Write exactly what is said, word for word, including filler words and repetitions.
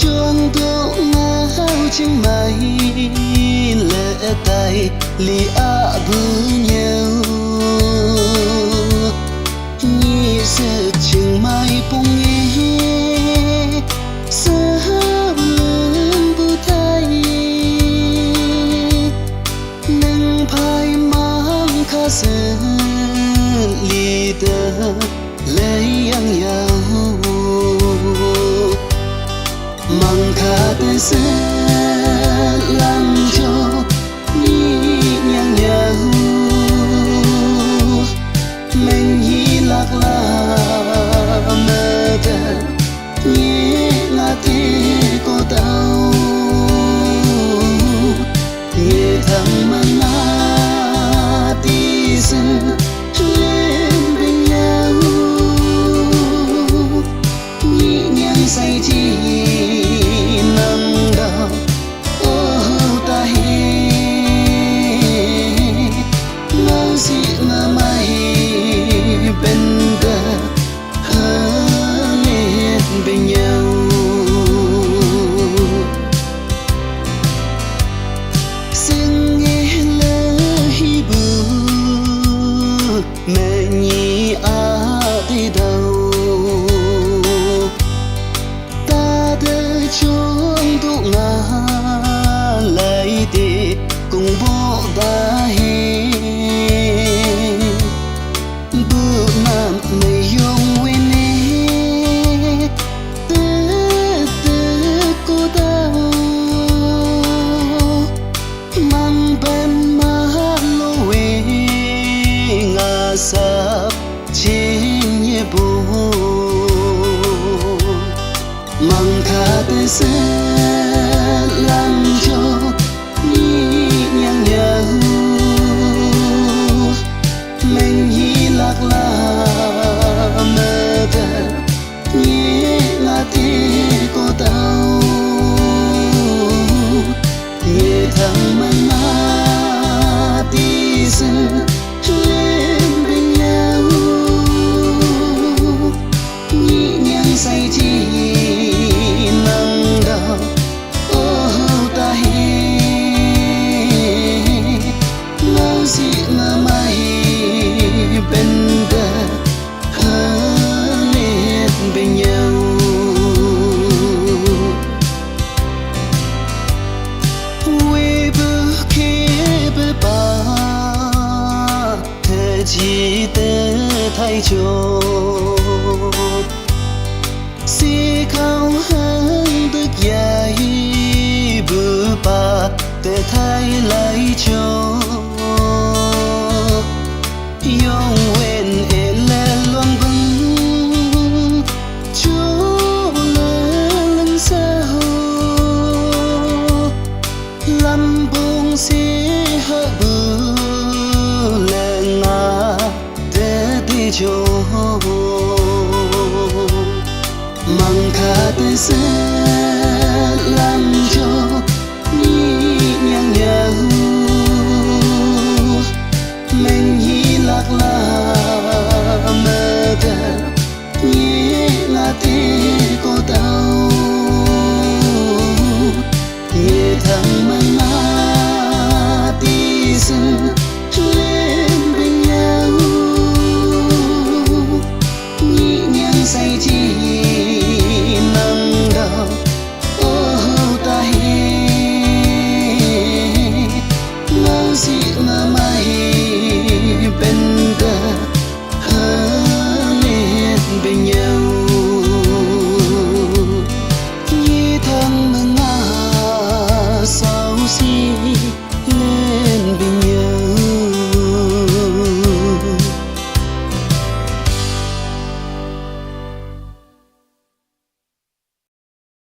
Chuang tu ngau Chiang Mai le tai li a bu nyau. Nyi se Chiang Mai pung e sa bu tai. Nang phai mang kha se li de le yang yau. Mang kha te se lang cho ni yang yau. Meng hi lak la me te ni la te ko tau. Nge thang mana ti se len pin yau. Nyi nyang sai chi nang dau. Oh ta he. Ngau si na mai pen da. Ha le pin yau. Sing e le hi bu. Me nyi a ti dau. Ta te chuang tu nga lai ti kung bo da he. Bu na me yong we ne. Te te ku dau. Mang pen ma lo we nga sap chin ye bu. Mang kha te se lang cho ni nyang yau. Meng hi lak la me te. Nge la te ko tau. Nge thang mana ti se len pin yau. Nyi nyang sai chi nang dau. Oh ta he. Ngau si na mai pen da. Ha le pin yau. We bu ke bu ba te chi te tai cho. Si khau hang duk yai bu ba te tai lai cho. Yong wen e le luang bang. Chu le leng sa ho. Lam bung si ha bu le nga te ti cho.